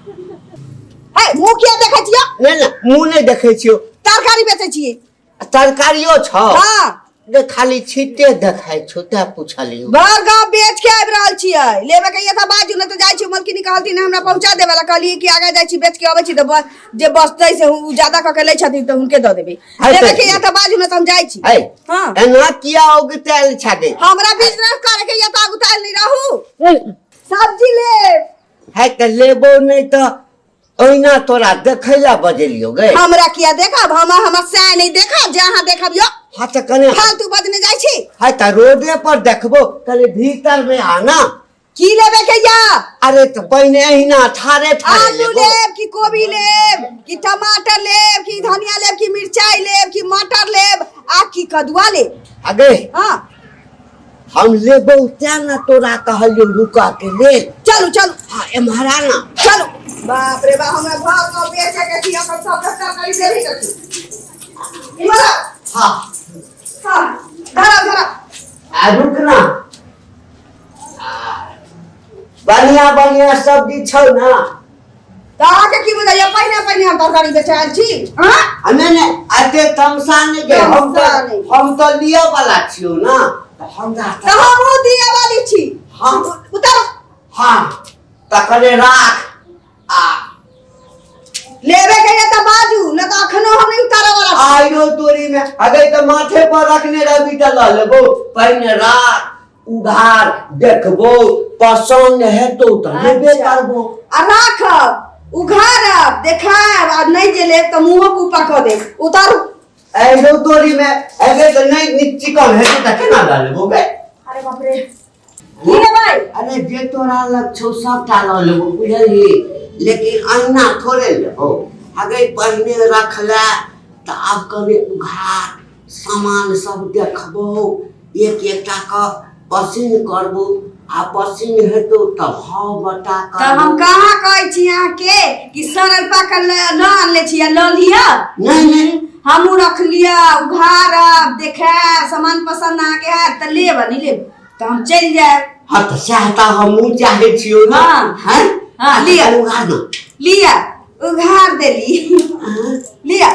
है मुँह किया देखै छियै? नहि नहि, मुँह नहि देखै छियौ। तरकारी बेचै छियै। तरकारियो छौ? हाँ। जे खाली छिट्टे देखाइ छौ तैं पुछलियौ। भर गाँव बेच के आबि रहल छियै। लेबे के ये तऽ बाजू, नहि तऽ जाइ छी। मलकिनी कहलथिन हमरा पहुँचा देबे ला, कहलियै कि आगाँ जाइ छी, बेच के अबै छी, तऽ जे बचतै से ओ ज्यादा कऽ के लै छथिन तऽ हुनके दऽ देबै। है लेबे तऽ के ये तऽ बाजू, नहि तऽ हम जाइ छी। है। हाँ। एना किया औगतायल छा गे? हमरा बिजनेस करे के ये तऽ अगुतायल नहि रहू। सब्जी लेब। है तऽ लेबो नहि तऽ ओहिना तोरा देखै लए बजेलियौ गे। हमरा किया देखब? हम हमर सैह नहि देखब जे अहाँ देखब यौ। हाँ तऽ कने फालतू बजने जाइ छी। है तऽ रोडे पर देखबो, कने भीतर में आना। की लेबे के या? अरे तऽ पहिने अहिना ठारे ठारे आलू लेबो। लेब कि कोबी लेब कि टमाटर लेब कि धनिया लेब कि मिरचाई लेब कि मटर लेब आ कि कदुआ लेब? अगे। हाँ। हम लेबो तें ने तोरा कहलियौ रुका के लेल। चलू चलू। हाँ, एम्हर आ ना। चलू। बाप रे बाप, हमरा घर गाँव बेचे के छी, अपन सब तरकारी देबी के छी। इम्हर आ। हाँ। हाँ, धरा धरा। आ रुक ना, बढ़िया बढ़िया सब्जी छौ ना? तऽ अहाँके की बुझाइया, पहिने पहिने हम तरकारी बेचै आयल छी? हाँ? आ नहि नहि, एते तमसा नहि गे। हम तमसा तऽ नहि। हम तऽ लिअ वाला छियौ ना, तऽ हमरा तऽ हमहूँ दिअ वाली छी। हाँ। उतारू। हाँ, तखने राख आ लेबे के ये तऽ बाजू, नहि तऽ अखनो हम नहि उतारऽ वाला छी। आइयो तोरी में अगर तऽ माथे पर रखने रहबी तऽ लऽ लेबो। पहिने राख, उघार, देखबो, पसंद हेतौ तऽ लेबे करबो। आ राखब, उघारब, देखायब आ नहि जे लेब तऽ मुँहो कूपा कऽ देब। उतारू। आइयो तोरी में अगर तऽ नहि नीक चिकन हेतौ तऽ केना लऽ लेबो गे? अरे बाप रे, की लेबै? अरे जे तोरा लग छौ सबटा लऽ लेबो, बुझलही? लेकिन अहिना थोड़े लेबो। अगर पहिने रखले तऽ आब कने उघार, सामान सब देखबो, एक एकटा के पसिन करबो आ पसिन हेतौ तऽ भाव बता। तऽ हम करबो। कहाँ कहै छी अहाँके कि सड़ल पाकल न आनले छी आ लऽ लिअ। नहि नहि। हमहूँ रख लिअ, उघारब, देखायब, सामान पसन्द अहाँके हैत तऽ लेब आ नहि लेब तऽ हम चलि जायब। हाँ तऽ सएह तऽ हमहूँ चाहै छियौ ने। हाँ। हैं? हाँ, लिअ। उघार ना। लिअ, उघार देली, लिअ।